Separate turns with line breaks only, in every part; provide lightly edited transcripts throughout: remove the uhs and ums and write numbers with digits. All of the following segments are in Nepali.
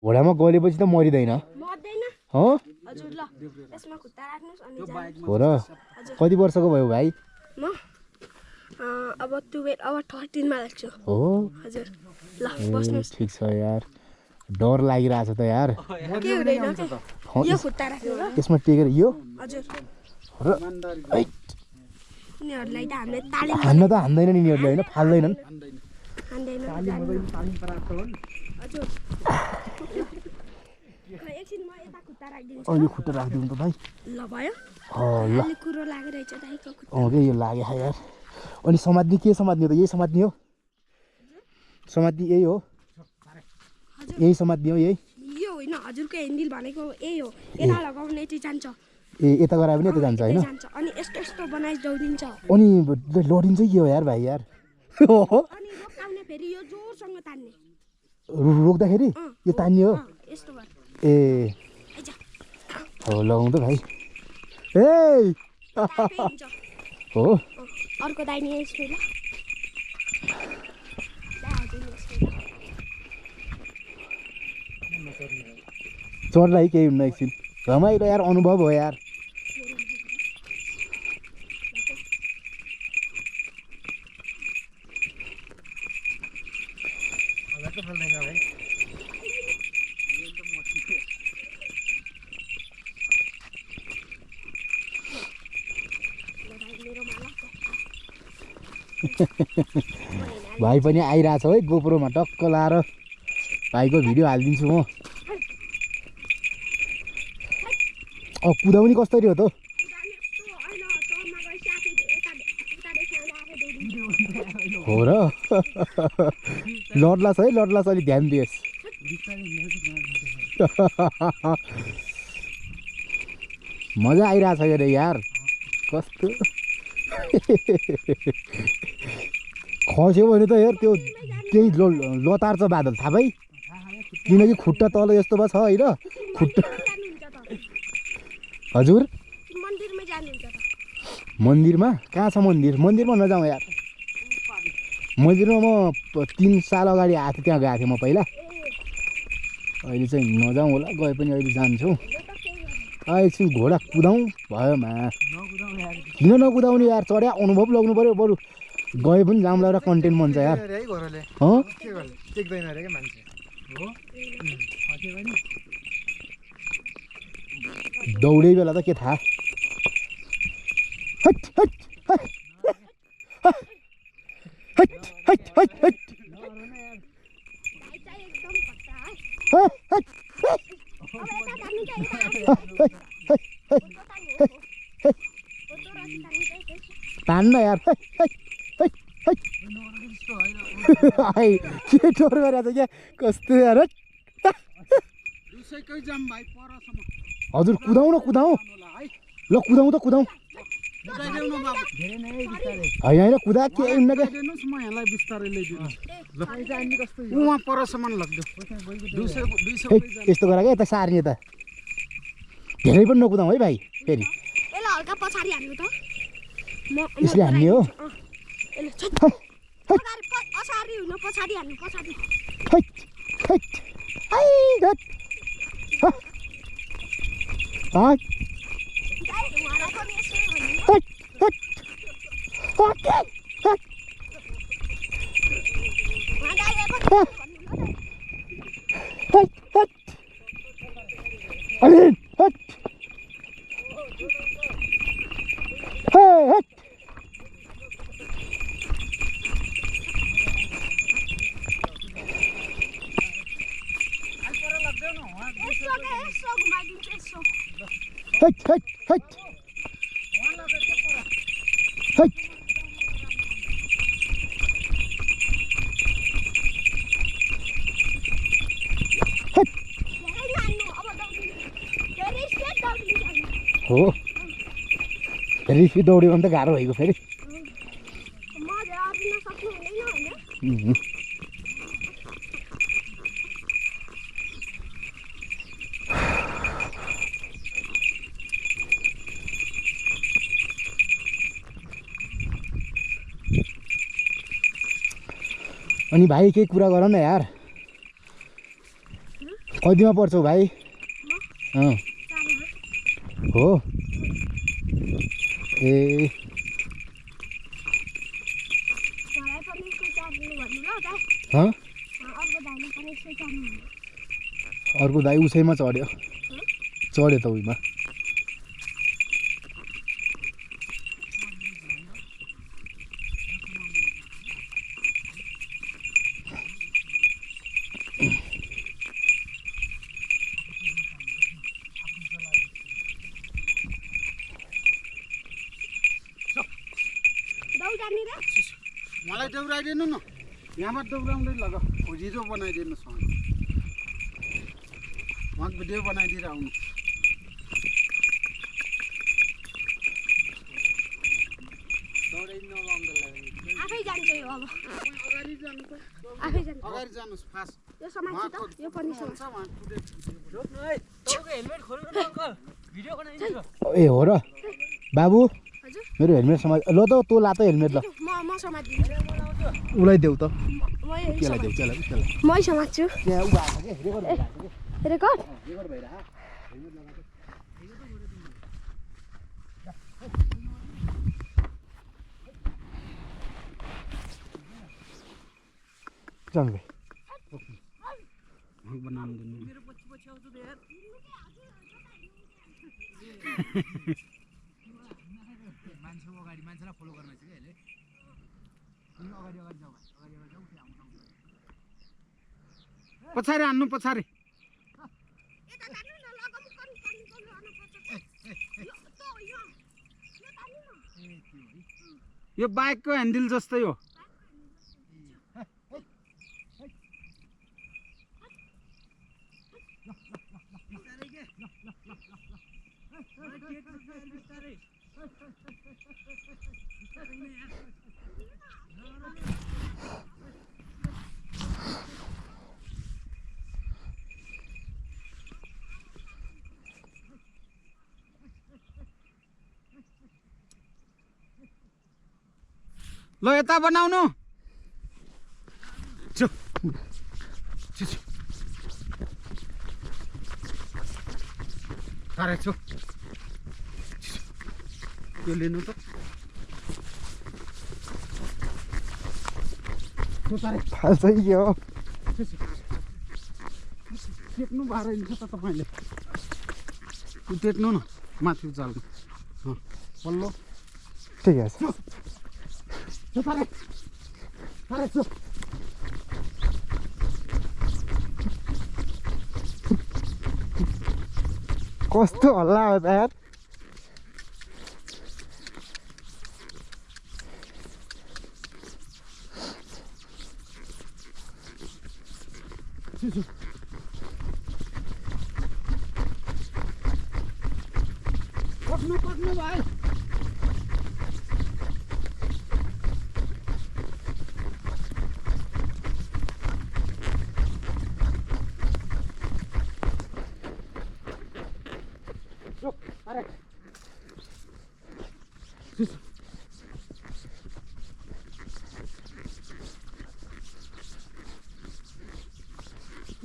घोडामा गलेपछि त मरिदैन
मर्दैन
हो
हजुर ल यसमा खुट्टा राख्नुस् अनि जानु
हो र कति वर्षको भयो भाइ
म अब 12 अब 13 मा लाग्छु
हो
हजुर ल बस्नुस्
ठीक छ यार डर लागिरहेछ त यार
के हुँदैन के यो खुट्टा राख्नु ल
यसमा टेकेर यो
हजुर
र
उनीहरुलाई त हामीले तालिम
हान्न त हान्दैन नि यिनीहरूले हैन फाल्दैनन्
हान्दैन हजुर एकछिन म यता खुट्टा राख्दिन्छु
यो खुट्टा राखिदिउँ त भाइ
ल भयो
ल
अलि कुरो लागिरहेछ दाइको खुट्टा
के यो लाग्यो यार अनि समात्ने के समात्ने हो त यही समात्ने हो समात्ने यही हो यही समात्ने हो यही
यो होइन हजुरको ह्यान्डल भनेको यही हो यता लगाउने चाहिँ जान्छ
यता गरायो भने यता जान्छ हैन
जान्छ अनि यस्तो यस्तो बनाइ दौडिन्छ
अनि लडिन्छ के हो यार भाइ यार
अनि रोकाउने फेरि यो जोरसँग तान्ने
रोक्दाखेरि यो तान्ने हो
यस्तो भयो
ए हो लगाउँ त भाइ ए हो
अर्को दाइने यस्तो ल
चढ्लाई केही हुन्न एकछिन रमाइलो यार अनुभव हो यार भाइ पनि आइरहेछ है गोप्रोमा टक्क लाएर भाइको भिडियो हालिदिन्छु म कुदाउने कसरी हो त हो र लड्लास है लड्लास अलिक ध्यान दिएस् मजा आइरहेछ अरे यार कस्तो खस्यो भने त यार त्यो केही लतार्छ बादल थाहा भाइ किनकि खुट्टा तल यस्तो भए छ होइन खुट्टा हजुर मन्दिरमा कहाँ छ मन्दिरमा नजाउँ यार मन्दिरमा म 3 साल अगाडि आएको थिएँ त्यहाँ गएको थिएँ म पहिला अहिले चाहिँ नजाउँ होला गए पनि अहिले जान्छौँ एकछिन घोडा कुदाउँ भयो मा किन नकुदाउने यार चढ्या अनुभव लाग्नु पऱ्यो बरु गए पनि जाउँला र कन्टेन्ट बन्छ यार दौडै बेला त के थाहा तान्न यार के डर गरेको क्या कस्तो यार हजुर कुदाउँ न कुदाउँ ल कुदाउँ त कुदाउँ होइन कुदा के हुन्न क्या यस्तो गर क्या यता सार्ने त धेरै पनि नकुदाउँ है भाइ फेरि यसले हान्ने हो हो रिफी दौड्यो भने त गाह्रो भएको फेरि अनि भाइ केही कुरा गर न यार कतिमा पढ्छौ भाइ अँ हो ए अर्को दाइ उसैमा चढ्यो चढ्यो त उहीमा
मलाई दौडाइदिनु न यहाँमा दौडाउँदै लग खोजिरो बनाइदिनु सँग म भिडियो बनाइदिएर आउनु
आफै जान्छ यो अब
अगाडि जानु त
आफै जान्छ
अगाडि जानुस् फास्ट
यो समाज त यो पनि समाज
ए हो र बाबु
हजुर
मेरो हेलमेट समाज ल त तँ ला त हेलमेट ल
म समात्दिन्छु
उसलाई देऊ त
मै
केलाई देऊ केलाई
मै समात्छु
त्यहाँ उ भएको छ के रेकर्ड भइरहेको
रेकर्ड
छ रेकर्ड भइरहेको हेलमेट लगाएको चल भाइ
बनाउनु दिनु मेरो पछि आउँछ त यार मान्छे अगाडि मान्छेलाई फलो गर्न चाहिँ अहिले अगाडि अगाडि जाऊ पछाडि हान्नु पछाडि यो बाइकको ह्यान्डल जस्तै हो ल यता बनाउनु साह्रै छु यो लिनु त
फाल्छ कि के हो
टेक्नु भएर हिँड्छ त तपाईँले टेक्नु न माथि चाल्नु पल्लो
ठिकै छ कस्तो हल्ला हो त यार
पक्नु भाइ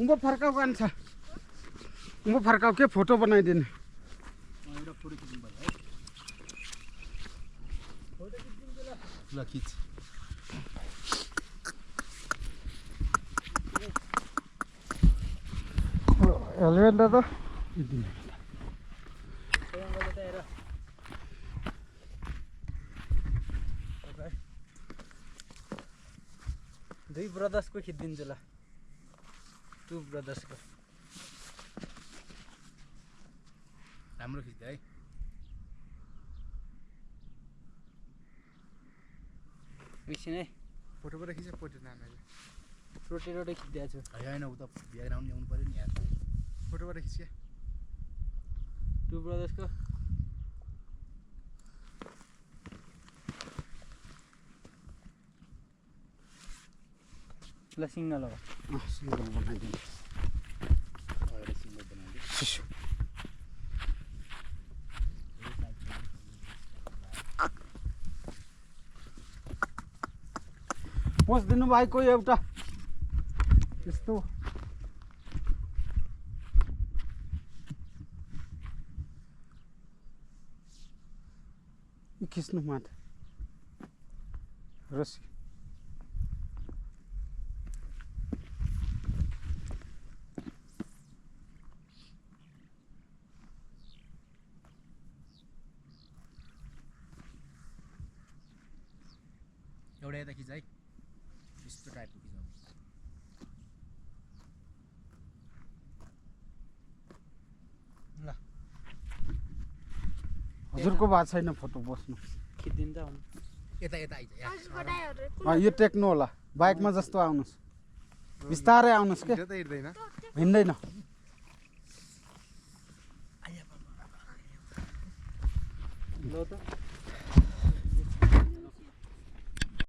उँभो फर्काउ कान्छ उँभो फर्काउ के फोटो बनाइदिने
ल खिच हेलमेट त
दुई ब्रदर्सको खिचिदिन्छु ल टु ब्रदर्सको
राम्रो खिच्दै है
एकछिन है फोटोबाट खिच फोटो नानीले रोटे खिचिदिएको छु
होइन उता ब्याकग्राउन्ड ल्याउनु पऱ्यो नि यार
फोटोबाट खिच टु ब्रदर्सको ल सिग्नल हो सिग्नल बनाइदिनु
सिग्नल बनाइदियो
पोस्ट दिनु भएको एउटा यस्तो खिच्नु माथि रसी
एउटा यता खिच है यस्तो टाइपको खिचाउनु ल
हजुरको भएको छैन फोटो बस्नु
खिचिदिन्छ
यता यता आइज
हजुरको टायरहरू
यो टेक्नु होला बाइकमा जस्तो आउनुहोस् बिस्तारै आउनुहोस् के
त हिँड्दैन
हिँड्दैन
ल त